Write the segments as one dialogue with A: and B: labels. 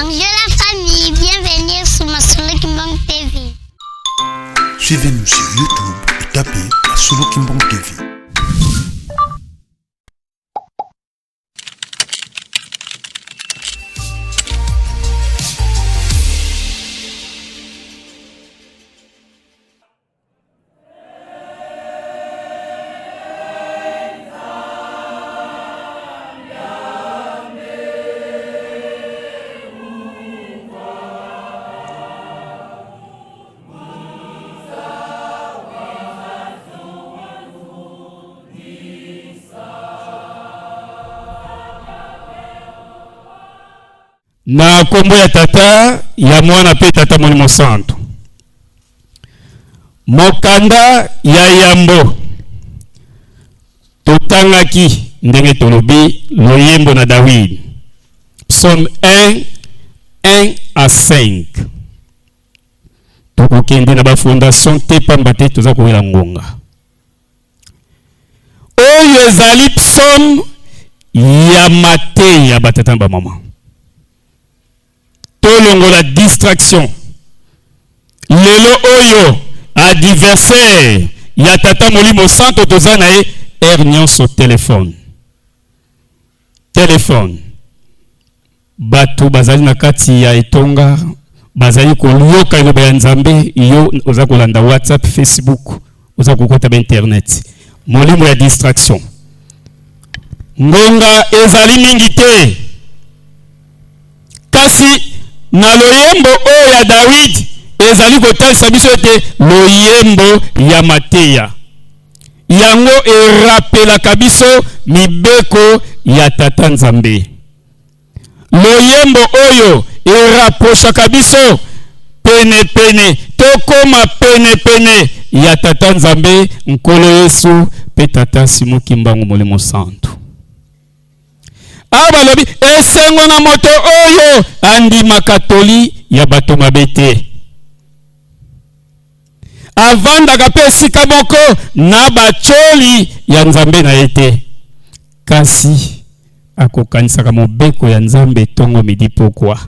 A: Bonjour la famille, bienvenue sur Masolo Kimbang TV.
B: Suivez-nous sur YouTube et tapez Masolo Kimbang TV.
C: Na nkombo ya Tata, ya Mwana mpe Tata Molimo Santu. Mokanda ya yambo totangaki ndenge tolobi loyembo na Dawidi, Psaume 1 1 à 5. Tokokende na bafondation te pamba te toza kowela ngonga. Oyo ezali psaume ya mateya batata na bamama. Tolongola distraction. Lelo oyo adversaire ya tata Molimo Santo toza na ye heure nyonso telefone. Telefone. Bato bazali na kati ya etonga bazali koyoka liloba ya Nzambe, yo oza kolanda WhatsApp, Facebook, oza kokota ba internet. Molimo ya distraction. Ngonga ezali mingi te. Kasi na loyembo oyo ya Dawidi ezali kotalisa biso ete loyembo ya mateya yango erapelaka biso mibeko ya Tata Nzambe. Loyembo oyo eraprochaka biso penepene, tokoma penepene ya Tata Nzambe, Nkolo Yesu mpe Tata Simon Kimbangu Molimo Santu. Awa balobi esengo na moto oyo andimaka toli ya bato mabe te, avandaka mpe esika moko na bacoli ya Nzambe na ye te, kasi akokanisaka mobeko ya Nzambe tongo midi pokwa.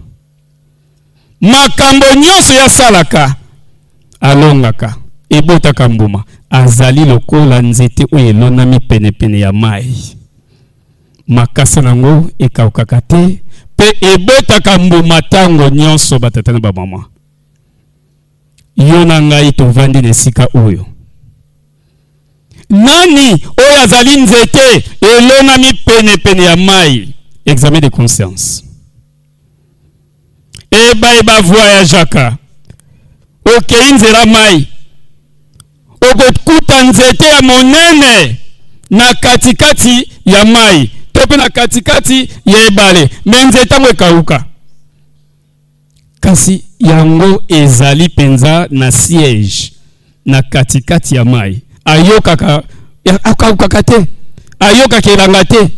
C: Makambo nyonso ye asalaka alongaka, ebotaka mbuma. Azali lokola nzete oyo elonami penepene ya mai, makasa na yango ekaukaka te mpe ebotaka mbuma ntango nyonso. Batata na bamama, yo na ngai tovandi na esika oyo. Nani oyo azali nzete elonami penepene ya mai? Examen de conscience. Ebaye ba voyageaka, okei nzela mai, okokuta nzete ya monene na katikati ya mai to mpe na katikati ya ebale, me nzete yango ekauka. Kasi yango ezali mpenza na siège na katikati ya mai, ayokaka akaukaka te, ayokaka elanga te,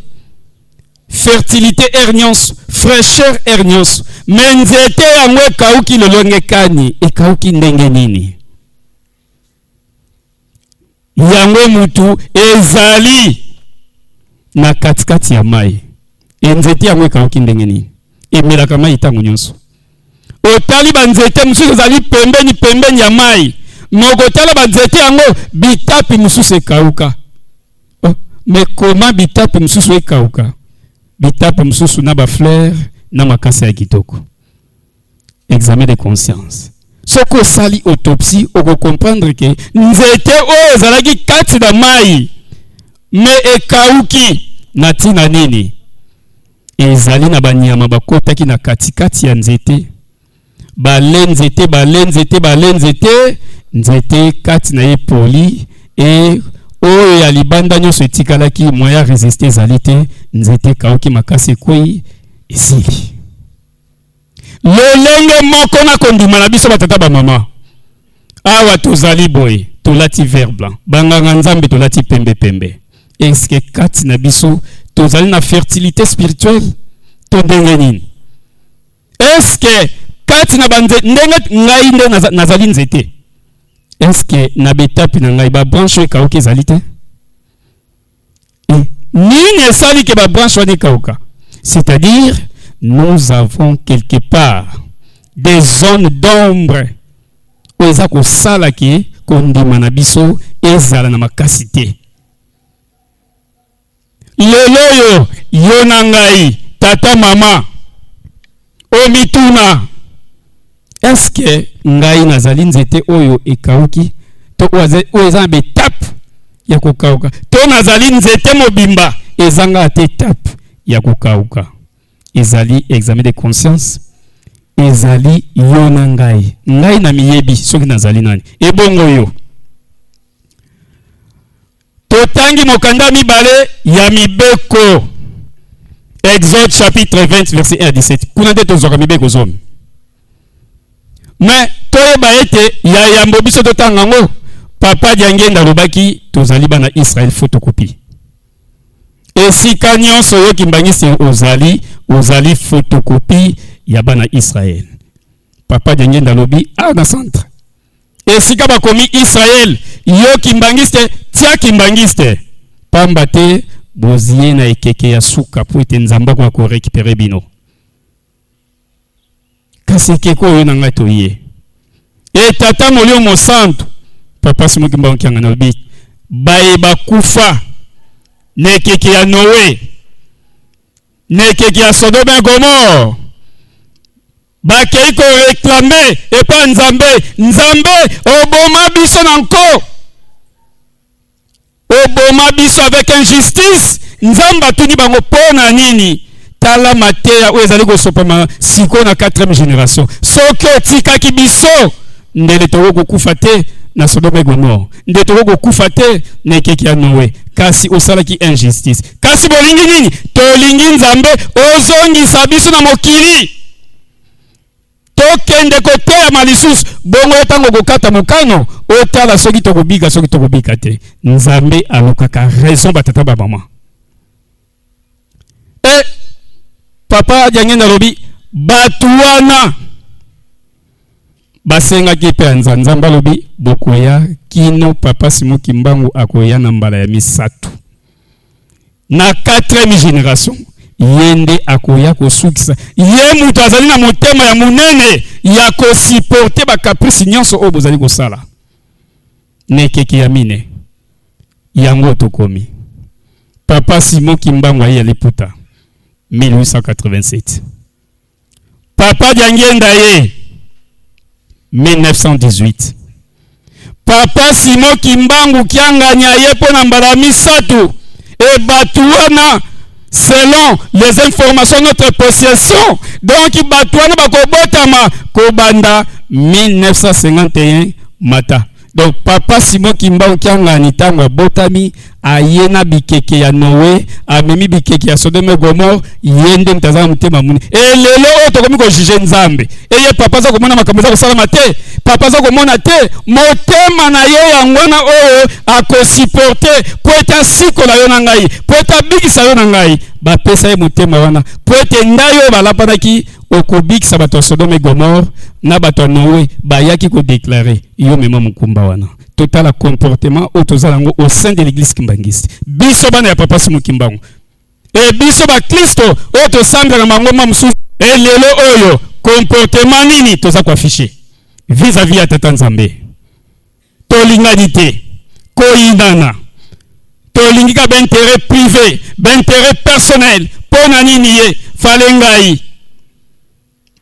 C: fertilité air nyonso, fraîcheur air nyonso, me nzete yango ekauki lolenge kani? Ekauki ndenge nini? Yango mutu ezali na katikati ya mai, e nzete yango ekauki ndenge nini? Emelaka mai ntango nyonso. Otali banzete mosusu ezali pembeni pembeni ya mai, me okotala banzete yango bitapi mosusu ekauka. Oh, me koma bitapi mosusu ekauka, bitapi mosusu na bafleur na makasa ya kitoko. Examen de conscience. Soki osali autopsie okokomprendre ke nzete oyo ezalaki kati na mai me ekauki na ntina nini? Ezali na banyama bakotaki na katikati ya nzete, bale nzete, bale nzete, bale nzete, nzete kati na ye poli e oyo ya libanda nyonso etikalaki, moyen ya resiste ezali te, nzete ekauki makasi, ekwei, esili. Lolenge moko na kondima na biso batata bamama, awa tozali boye, tolati vert blanc, banganga Nzambe tolati pembe pembe. Eske kati na biso tozali na fertilité spirituelle to ndenge nini? Eske kati na banze ndenge ngai nde nazali nzete, eske na betapi na ngai ba branche ekauki ezali te? Nini esali ke ba branche wana ekauka? C'est-à-dire Nous avons quelque part des zones d'ombre oyo eza kosala ke kondima na biso ezala na makasi te. Lelo oyo yo na ngai, tata mama, omituna, eske ngai nazali nzete oyo ekauki to oyo eza na betape ya kokauka, to nazali nzete mobimba ezanga ata etape ya kokauka? Ezali examen de conscience, ezali yo na ngai. Ngai na miyebi soki nazali nani, ebongo yo. Totangi mokanda mibale ya mibeko, Exode chapitre 20 verset 1 à 17. Kuna nde tozwaka mibeko zomi. Mais toyeba ete ya yambo biso totanga yango, Papa Diangenda alobaki tozali bana Israël photocopie. Esika nyonso yo Kimbanguiste ozali, ozali photocopie ya bana Israël. Papa Diangenda alobi awa na centre esika bakomi Israël, yo Kimbanguiste tia Kimbanguiste, pamba te bozie na ekeke ya suka po ete Nzambe akoka ko récupérer bino. Kasi ekeke oyo na ngai toye e Tata Molimo Mosantu, Papa Simon Kimbangu Kiangani alobi baye bakufa na ekeke ya Noe, na ekeke ya Sodome Gomore, bakei koreklame epa Nzambe, Nzambe oboma biso na nko, oboma biso avec injustice. Nzambe atuni bango mpo na nini? Tala mateya oyo ezali kosopama sikoyo na 4e génération. Soki otikaki biso ndele tokoki kokufa te na Sodome et Gomore, nde tokoki kokufa te na ekeke ya Noe, kasi osalaki injustice. Kasi bolingi nini? Tolingi Nzambe ozongisa biso na mokili, tokende koteyama lisusu. Bongo yo ntango okokata mokano, otala soki tokobika, soki tokobika te. Nzambe alukaka raison, batata ba mama. E Papa Diangenda alobi bato wana basengaki mpe ya Nzambe. Nzambe alobi bokoya kino Papa Simon Kimbangu akoya na mbala ya misato, na 4e génération. Ye nde akoya kosukisa. Ye moto azali na motema ya monene ya kosupporter bacaprice nyonso oyo bozali kosala na ekeke ya mine. Yango tokomi. Papa Simon Kimbangu aye ya liputa 1887, Papa Diangienda ye 1918. Papa Simon Kimbangu Kiangani aye mpo na mbala misato. E bato wana, selon les informations notre possession, donc bato wana bakobotama kobanda 1951 mata. Donc Papa Simon Kimbangu Kiangani ntango abotami, aye na bikeke ya Noe, amemi bikeke ya Sodome Gomore. Ye nde moto aza na motema moni. E lelo oyo tokomi kojuger Nzambe, eye papa aza komona makambo eza kosalama te, papa aza komona te. Motema na ye yango wana oyo akosupporter po ete asikola yo na ngai, po ete abikisa yo na ngai. Bapesa ye motema wana po ete ngai oyo balapanaki okobikisa bato ya Sodome Gomore na bato ya Noe bayaki kodéclarer yo mema mokumba wana. Totala comportement oyo toza yango au sein de l'église kimbanguiste, biso bana ya Papa Simon Kimbangu, e biso baklisto oyo tosambelaka mangomba mosusu. E lelo oyo comportement nini toza koafficher vis-à-vis ya Tata Nzambe? Tolingani te, koyinana, tolingi ka baintérêt privé, baintérêt personnel. Mpo na nini ye fale ngai?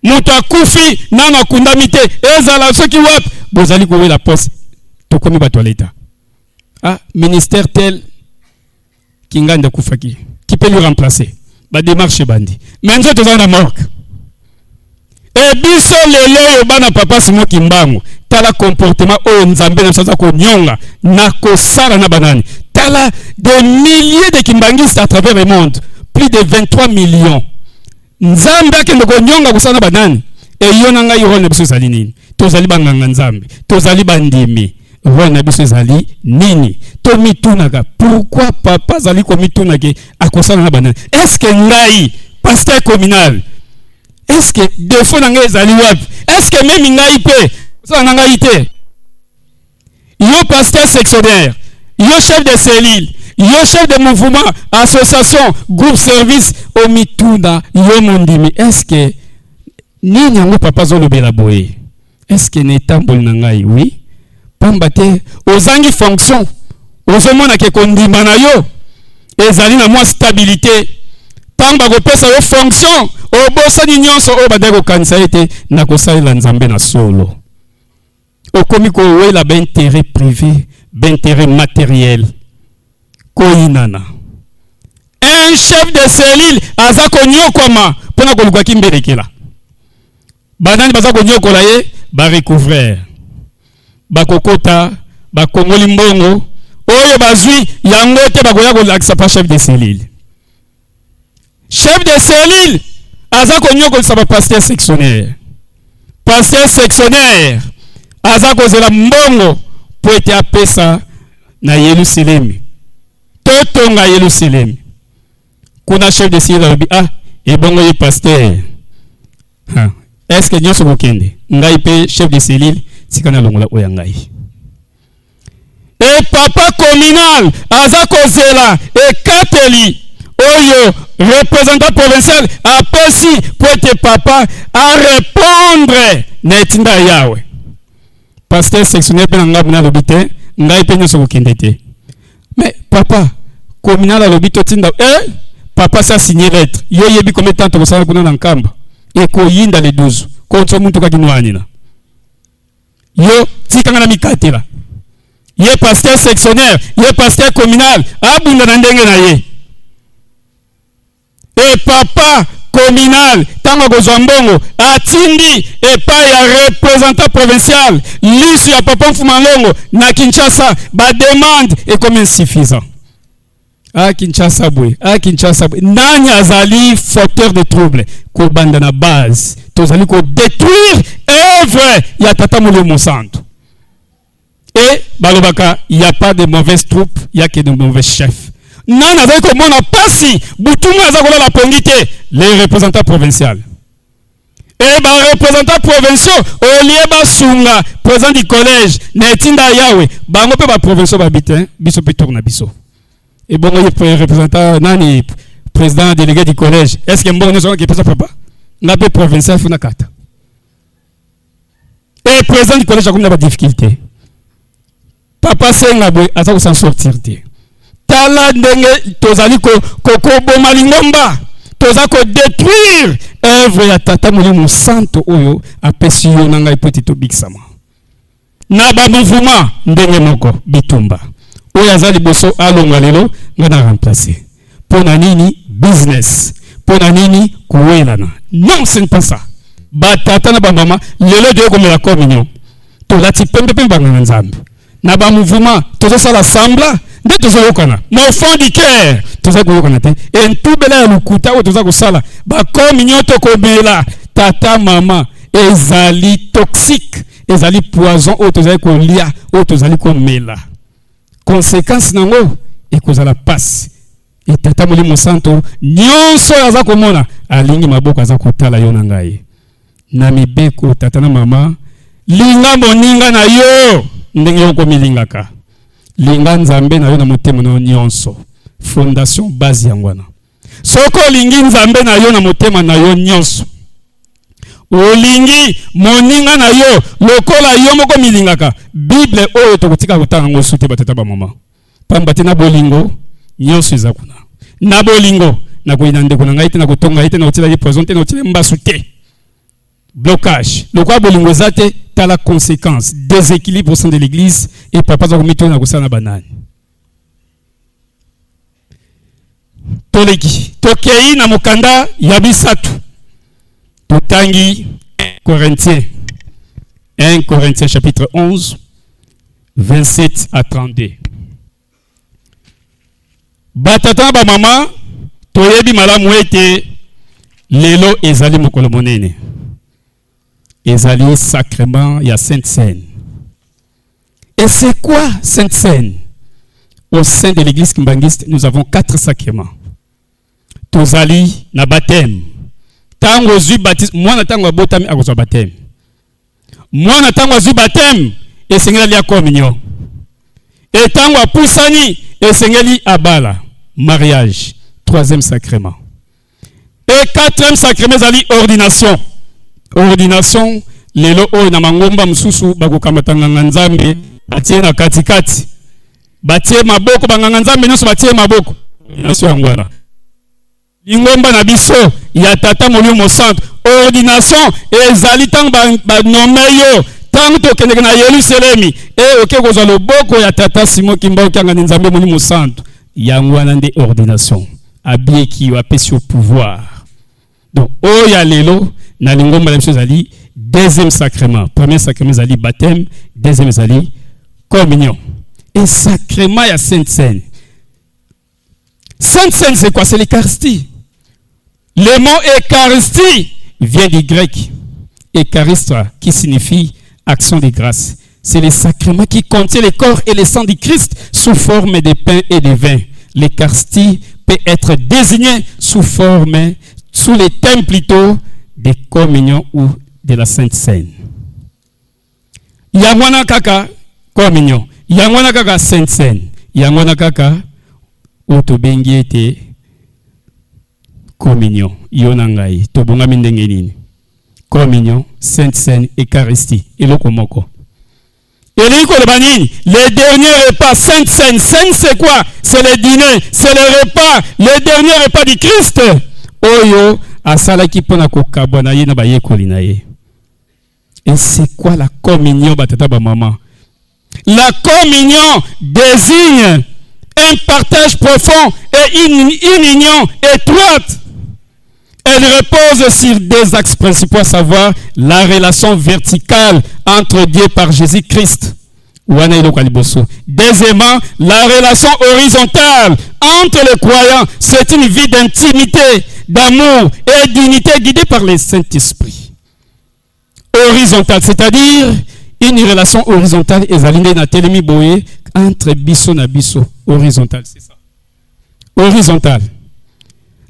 C: Moto akufi nano akundami te, ezala soki wapi, bozali kowela poste. Tokomi bato ya leta. Ah, ministère tel, Kingandi akufaki, qui peut lui remplacer? Badémarche ebandi, mais nzoto eza na morgue. E biso lelo oyo bana Papa Simon Kimbangu, tala comportement oyo Nzambe na biso aza konyonga na kosala na banani. Tala des milliers de kimbanguistes à travers le monde, plus de 23 millions. Nzambe akende konyonga kosala na banani? Eyo na ngai, rôle na biso ezali nini? Tozali banganga Nzambe, tozali bandimi, rôle na biso ezali nini? Tomitunaka pourquoi papa azali komituna ke akosala na banani. Est ce que ngai pasteur communal, est ce que défaut na ngai ezali wapi? Est ce que même ngai mpe osala na ngai te? Yo pasteur sectionnaire, yo chef de cellule, Yo chef de mouvement, association, groupe service, omituna yo mondimi, est-ce que nini yango papa azolobela boye? Est-ce que na etamboli na ngai? Oui, pamba te ozangi fonction, ozomona ke kondima na yo ezali na mwa stabilité. Ntango bakopesa yo fonction, obosani nyonso oyo bandaki kokanisa ete nakosalela Nzambe na solo. Okomi kowela baintérêt privé, baintérêt matériel, koyinana. Un chef de cellule aza konyokwama mpona koluka kimbelekela. Banani baza konyokola ye? Barecouvreur bakokota, bakongoli mbongo oyo bazwi yango te, bakoya kolakisa pa chef de cellule. Chef de cellule aza konyokolisa bapasteur sectionnaire. Pasteur sectionnaire aza kozela mbongo mpo ete apesa na Yelusalemi, totonga Yelusalemi. Kuna chef de cellule alobi: ah, ebongo ye pasteur, est ce que nyonso kokende? Ngai mpe chef de cellule, tika nalongola oyo ya ngai. E papa communal aza kozela ekateli oyo représentant provincial apesi mpo ete papa arépondre na etinda ya Yawe. Pasteur sectionnaire mpe na ngambo nalobi te, ngai mpe nyonso kokende te. Mais papa communal alobi totinda eh, papa sa signé lettre. Yo yebi combien de temps tokosala kuna na Nkamba? Ekoyinda le 12 konso muntu kaki nwanina yo tikanga na mikatela. Ye pasteur sectionnaire, ye pasteur communal abunda na ndenge na ye. E papa communal, ntango akozwa mbongo, atindi epai ya représentant provincial, lisu ya papa Mfuma Longo na Kinshasa, bademande ekomi insuffisant. A Kinshasa boye, a Kinshasa boye. Nani azali fauteur de trouble? Kobanda na base, tozali kodétruire œuvre ya Tata Molimo Mosantu. E balobaka: y a pas de mauvaise troupe, y a que de mauvais chefs. Nani azali komona pasi butu moi, aza kolala pongi te? Les représentants provincial. E bareprésentants provinciaux, au lieu basunga président du collège na etinda ya Yawe, bango mpe baprovinciaux babi te, biso mpe tour na biso. Ebongo ye représentant nani, président délégué du collège, est ce que mbongo nyonso kaka epesa papa? Nga mpe provincial funa kata. E président du collège akomi na badifficulté. Papa senga boye, aza kosan sortir te. Tala ndenge tozali koboma lingomba, toza kodétruire œuvre ya Tata Molimo Santo oyo apesi yo na ngai po ete tobikisama. Na bamouvement ndenge moko, bitumba. Oyo aza liboso alongwa lelo, ngai na remplace. Mpo na nini business? Mpo na nini kowelana? Non, ce n'est pas ça. Batata na bamama, lelo toye komela communion, tolati pembe mpe banganga Nzambe. Na bamouvement tozosala semblant nde tozoyokana, mais au fond du cœur toza koyokana te. Entubela ya lokuta oyo toza kosala, bacommunion tokomela, tata mama, ezali toxique, ezali poison oyo tozali kolia, oyo tozali komela. Conséquence nango ekozala pasi. E Tata Molimo Santo nyonso oyo aza komona, alingi maboko, aza kotala yo na ngai na mibeko. Tata na mama, linga moninga na yo ndenge yo komilingaka, linga Nzambe na yo na motema na yo nyonso. Fondation, base yango wana. Soki olingi Nzambe na yo na motema na yo nyonso, olingi moninga na yo lokola yo moko milingaka, Bible oyo tokotika kotanga yango su te, batata bamama, pamba te na bolingo nyonso eza kuna. Na bolingo nakoyina ndeko na ngai te, nakotonga ye te, nakotiela ye poison te, nakotiela ye mbasu te. Blocage lokola bolingo eza te, tala conséquence: déséquilibre au sein de l'église. E papa aza komituna na kosala na banani. Toleki, tokei na mokanda ya misato, totangi Corinthiens, 1 Corinthiens chapitre 11, 27 à 32. Batata na bamama, toyebi malamu ete lelo ezali mokolo monene, ezali sacrement ya Sainte Cène. Et c'est quoi Sainte Cène? Au sein de l'église kimbanguiste, nous avons quatre sacrements. Tozali na baptême. Ntango ozwi baptême, mwana ntango abotami akozwa baptême. Mwana ntango azwi baptême, esengeli alia communion. E ntango apusani, Esengeli abala, mariage, troisième sacrement. Et quatrième sacrement ezali ordination. Ordination lelo oyo na mangomba mosusu bakokamata nganga Nzambe, batie na katikati, batie maboko, banganga Nzambe nyonso batie maboko. Ordination yango wana. Lingomba na biso ya Tata Molimo Mosantu, ordination ezali ntango banome yo, ntango tokendeke na Yelusalemi e oke kozwa loboko ya Tata Simon Kimbangu Kiangani, Nzambe Molimo Mosantu. Yango wana nde ordination. Abieki yo, apesi yo pouvoir. Donc oyo ya lelo na lingomba na biso ezali deuxième sacrement. Premier sacrement ezali baptême, deuxième ezali communion et sacrement ya Sainte Cène. Sainte Cène, c'est quoi? C'est l'Eucharistie. Le mot Eucharistie vient du grec Euchariste, qui signifie action de grâce. C'est le sacrement qui contient le corps et le sang du Christ sous forme de pain et de vin. L'Eucharistie peut être désignée sous forme, sous les thèmes plutôt, de communion ou de la Sainte Cène. Yango wana kaka communion, yango wana kaka Sainte Cène, yango wana kaka oyo tobengi ete communion. Yo na ngai tobongami ndenge nini? Communion, Sainte Cène, Eucharistie, eloko moko. Elingi koloba nini? Le dernier repas, Sainte Cène. Cène, c'est quoi? C'est le dîner, c'est le repas, le dernier repas du Christ oyo asalaki mpona kokabwa na ye na bayekoli na ye. Et c'est quoi la communion, batata, bamama? La communion désigne un partage profond et une union étroite. Elle repose sur deux axes principaux, à savoir la relation verticale entre Dieu par Jésus-Christ. Wana eloko ya liboso. Deuxièmement, la relation horizontale entre les croyants. C'est une vie d'intimité, d'amour et d'unité guidée par le Saint-Esprit. Horizontale, c'est-à-dire une relation horizontale ezali nde na telemi boye entre biso na biso. Horizontale, c'est ça. Horizontale.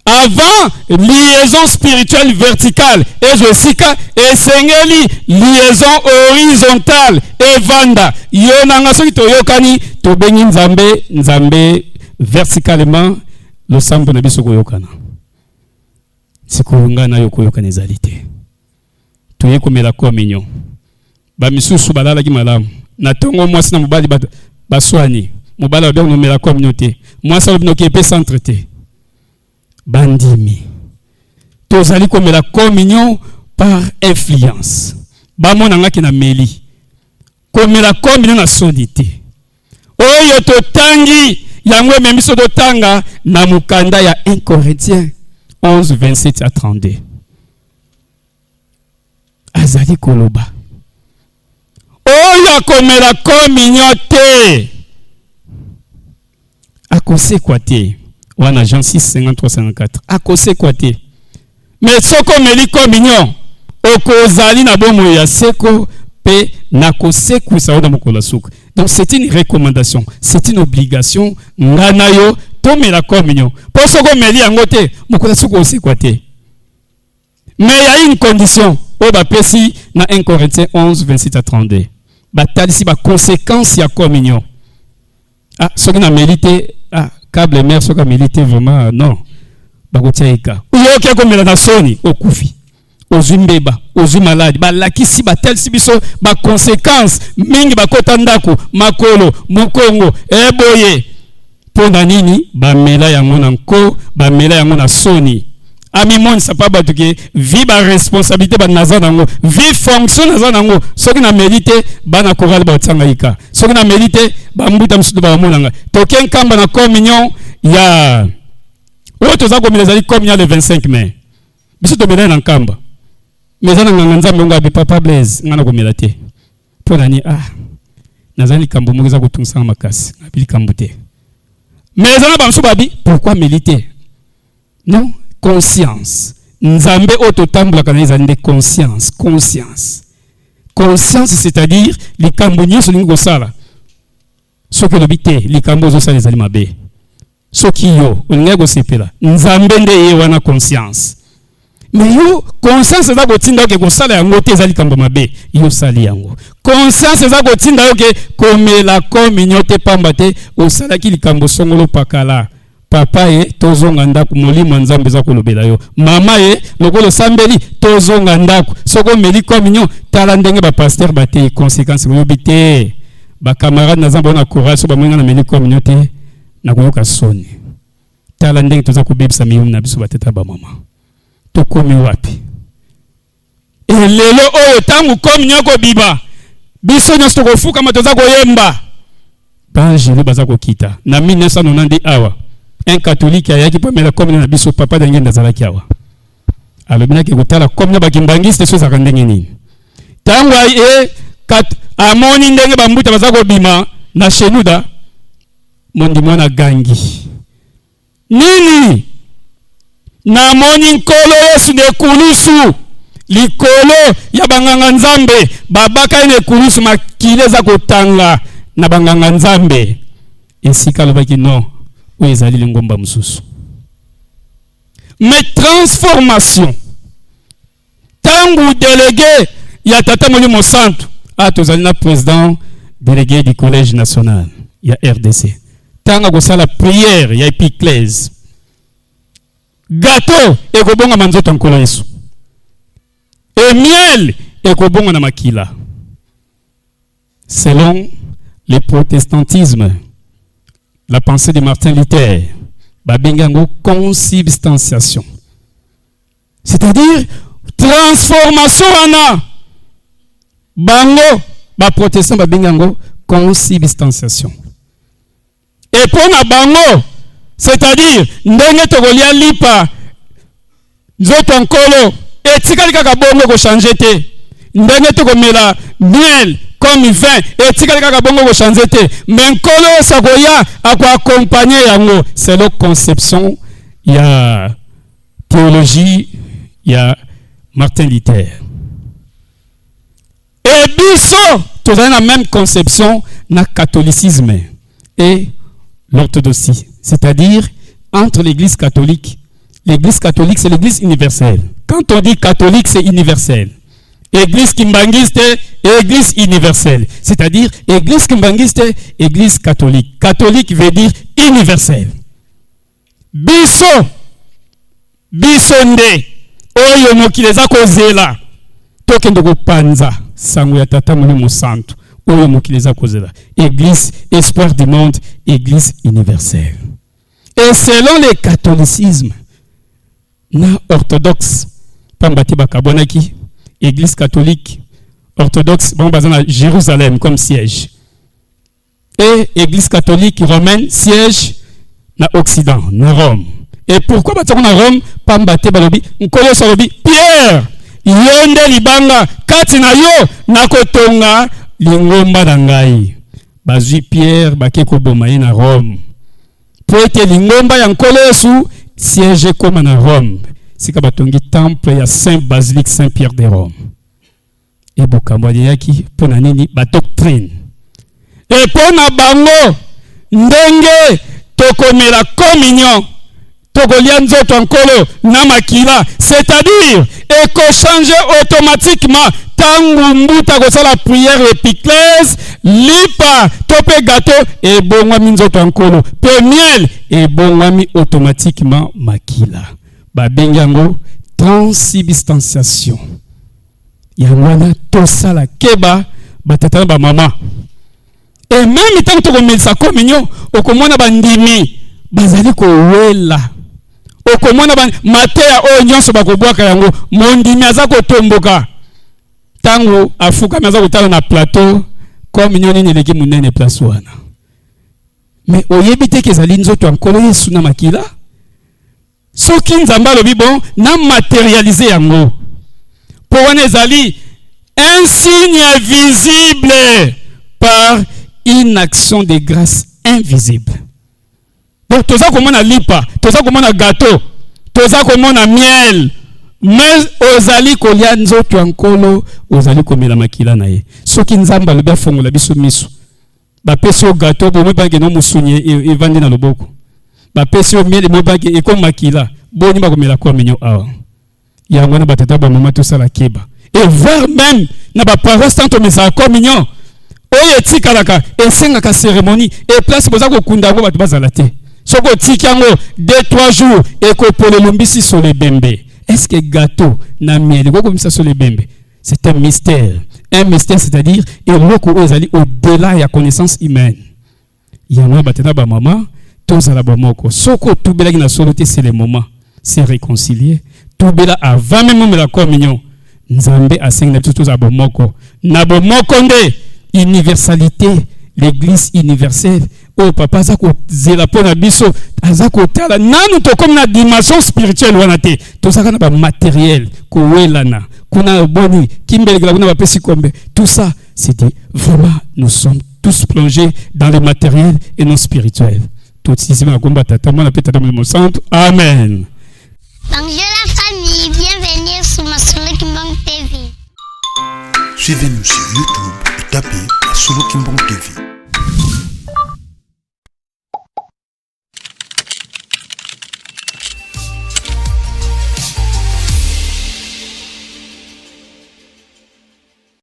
C: Avant liaison spirituelle verticale ezwa esika, esengeli liaison horizontale evanda. Yo na nga, soki toyokani, tobengi Nzambe, Nzambe verticalement, losambo na biso koyokana. Sikoyo ngai na yo koyokana ezali te. Toye komela communion, bamisusu balalaki malamu na ntongo, mwasi na mobali baswani. Mobali alobi akomela communion te, mwasi alobi noki epe centre te. Bandimi tozali komela communion par influence. Bamona ngaki na meli komela communion na soni te. Oyo totangi yango ememi biso totanga na mokanda ya 1 Corinthiens 11, 27 à 32. Azali koloba oyo akomela communion te akosekwa te. Wana Jean 6, 53, 54. Akosekwa te. Mais soki omeli communion, okozali na bomoi ya seko mpe nakosekwisa yo na mokolo ya suka. Donc c'est une recommandation, c'est une obligation. Nga na yo tomela communion, mpo soki omeli yango te, mokolo ya suka osekwa te. Mais il y a une condition oyo bapesi na 1 Corinthiens 11, 26 à 32. Batalisi baconséquence ya communion. Ah, soki nameli te, ah, câble mare, soki ameli te, vraiment non, bakotia eka. Oyoki akomela na soni, okufi, ozwi mbeba, ozwi maladi. Balakisi, batalisi biso baconséquence mingi. Bakota ndako, makolo, mokongo eboye. Mpo na nini? Bamela yango na nko, bamela yango na soni. Amimonisa mpa bato ke vi baresponsabilité banaza nango, vi fonction naza nango. Soki nameli te, bana chorale baotia ngai ka. Soki nameli te, bambuta mosusu bamona ngai. Toke Nkamba na communion ya oyo toza komela, ezali communion le 25 mai. Biso tomelai na Nkamba, mais eza na nganga Nzambe ngo abi: "Papa Blaise, ngai nakomela te." Mpo na nini? "Ah, nazali likambo moko eza kotungisanga makasi." Abi likambo te. Mais eza na bamosusu babi: "Pourquoi meli te?" Non, conscience. Nzambe oyo totambolaka na ye ezali nde conscience. Conscience, conscience, c'est-à-dire likambo nyonso olingi kosala, soki olobi te likambo ozosala ezali mabe, soki yo olingaki kosepela, Nzambe nde ye wana conscience. Mais yo conscience eza kotinda oke kosala yango te, eza likambo mabe, yo osali yango. Conscience eza kotinda yo ke komela communion te, pamba te osalaki likambo songolo pakala. Papa ye, tozonga ndako, molimo ya Nzambe eza kolobela yo. Mama ye, lokola osambeli, tozonga ndako. Soki omeli communion, tala ndenge bapasteur batei, conséquence oyobi te. Bacamarade naza bango na courage, so bamoni nga nameli communion te, nakoyoka soni. Tala ndenge toza kobebisa miyumu na biso, batata bamama. Tokomi wapi? Lelo oyo ntango communion ekobima, biso nyonso tokofukama, toza koyemba, baangelu baza kokita. Na 1990 awa, un catholique ayaki mpo amela communion na biso. Papa Dangende azalaki awa, alobi naki kotala communion bakimbangiste so ezalaka ndenge nini. Ntango ye amoni ndenge bambuta baza kobima na Shenuda, mondimi wana agangi: "Nini? Namoni Nkolo Yesu na ekulusu, likolo ya banganga Nzambe. Babaka ye na ekulusu, makili eza kotanga na banganga Nzambe." Esika alobaki: "Non, oyo ezali lingomba mosusu." Mais transformation, ntango délégué ya Tata Molimo Santu, a tozali na président délégué du Collège national ya RDC, ntango akosala prière ya épiclèse, gâteau ekobongama nzoto ya Nkolo Yesu e miel ekobonga na makila. Selon le protestantisme, la pensée de Martin Luther, babengi yango consubstantiation, c'est-à-dire transformation wana. Bango baprotestant babengi yango consubstantiation. E mpo na bango, c'est-à-dire ndenge tokolia lipa, nzoto ya Nkolo etikali kaka bongo, ekochange te. Ndenge tokomela miel comme vin, etikali kaka bongo, kochange te. Mais Nkolo Yesu akoya, akoaccompagne yango, selon conception ya théologie ya Martin Luther. E biso tozali na même conception na catholicisme et l'orthodoxie, c'est-à-dire entre l'Église catholique. L'Église catholique, c'est l'Église universelle. Quand on dit catholique, c'est universel. Église kimbangiste, Église universelle, c'est-à-dire Église kimbangiste, Église catholique. Catholique veut dire universel. Biso nde oyo mokili eza kozela, tokende kopanza sango ya Tata Molimo Santu oyo mokili eza kozela. Église espoir du monde, Église universelle. Et selon le catholicisme na orthodoxe, pamba te bakabwanaki, Église catholique orthodoxe, bango baza na Jérusalem comme siège, et Église catholique romaine, siège na Occident, na Rome. Et pourquoi batiako na Rome? Pamba te balobi, Nkolo Yesu alobi: "Pierre, yo nde libanga, kati na yo nakotonga lingomba na ngai." Bazwi Pierre, bake koboma ye na Rome, mpo ete lingomba ya Nkolo Yesu, siège ekóma na Rome, sika batongi temple ya Saint Basilique Saint Pierre de Rome. Ebokambo eyaki mpo na nini? Badoctrine. E mpo na bango, ndenge tokomela communion, tokolia nzoto ya Nkolo na makila, c'est-à-dire ekochange automatiquement. Ntango mbuta kosala prière épiclèse, lipa to mpe gâteau ebongwami nzoto ya Nkolo, mpe miel ebongwami automatiquement makila. Babengi yango transubstantiation. Yango wana tosala keba, batata na bamama. E même ntango tokomelisa communion, okomona bandimi bazali kowela, okomona mateya oyo nyonso bakobwaka yango. Mondimi aza kotomboka ntango afukami, aza kotala na plateau: communion nini eleki monene place wana? Mais oyebi te ke ezali nzoto ya Nkolo Yesu na makila. Soki Nzambe alobi: "Bon, na matérialiser yango", mpo wana ezali un signe visible par une action de grâce invisible. Donc toza komona lipa, toza komona gâteau, toza komona miel, mais ozali kolia nzoto ya Nkolo, ozali komela makila na ye. Soki Nzambe alobi afongola biso miso, bapesi yo gâteau, bomoi bake no mosuni evandi na loboko, bapesi yo miel, moi bake ekomi makila, boni bakomela communion awa? Yango wana, batata, bamama, tosala keba. Et voire même Na baparoisse tanto mezala communion oyo etikalaka esengaka cérémonie e place boza kokunda yango bato bazala te. Soki otiki yango 2 3 jours, ekopola, elombisi solo ebembe. Est ce que gâteau na miel ekoki kobimisa solo ebembe? C'est un mystère, un mystère, c'est-à-dire eloko oyo ezali au-delà ya connaissance humaine. Yango bato na bamama, tozala bomoko. Soki otubelaki na solo te, c'est le moment se réconcilier. Tubela avant même omela communion. Nzambe asengi na biso tozala bomoko. Na bomoko nde universalité, l'église universelle oyo papa aza kozela mpo na biso, aza kotala. Nanu tokomi na dimension spirituelle wana te. Tozalaka na bamatériel, kowelana kuna, boni kimbelekela kuna, bapesi kombe, tout ça, c'était vraiment, nous sommes tous plongés dans le matériel et non spirituel. Totisima na komba Tata, Mwana mpe Tata Molimo Santo. Amen.
A: Bonjour la famille, bienvenue sur Masolo Kimbangu TV.
B: Suivez-nous sur YouTube et tapez Masolo Kimbangu TV.